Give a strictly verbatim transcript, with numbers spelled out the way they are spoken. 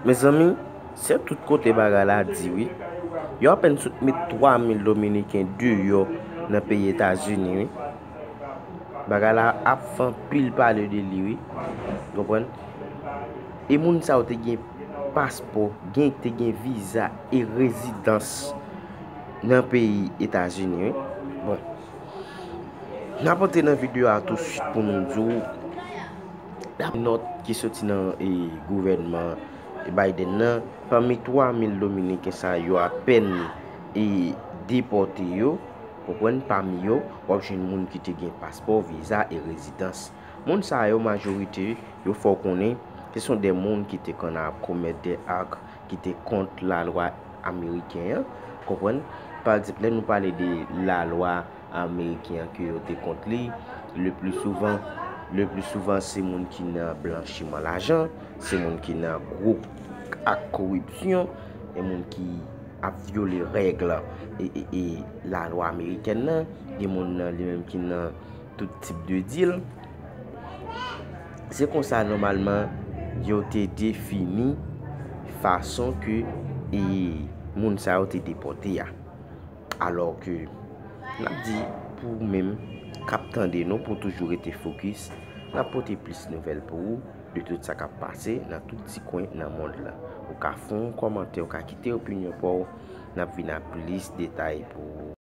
Mezanmi, se tout kote bagay la di wi. Yo apèn sot met twa mil Dominiken deyò nan peyi Etazini wi. Bagay la ap fè anpil pale de li wi. Konprann? E moun sa yo te gen paspò, gen te gen viza e rezidans nan peyi Etazini wi. Bon, n ap antre nan videyo a touswit pou nou di w la nòt ki soti nan e, gouvènman Biden nan, pami twa mil Dominiken sa yo apèn e depòte yo, konprann, pami yo, w ap jwenn moun ki te gen paspò, viza e rezidans. Moun sa yo, majorite, yo fè w konnen, se son de moun ki te konn ap komèt de ak ki te kont lalwa ameriken an, konprann. Pa egzanp, lè nou pale de lalwa ameriken an ke yo te kont li, le pli souvan, le pli souvan, se moun ki nan blanchiman lajan, se moun ki nan gwo ak koripsyon, e moun ki ap vyole règ e, e, e lalwa amerikèn nan, gen moun nan li menm ki nan tout tip de dil. Se konsa nòmalman yo te defini fason ke e, moun sa yo te depòte a. Alò ke n ap di pou ou menm k ap tande nou pou toujou rete fokis, n ap pote plis nouvèl pou ou de tout sa k ap pase nan tout ti kwen nan mond lan. Ou ka fè yon kòmantè, ou ka kite opinyon pa w, n ap vin ak plis detay pou ou.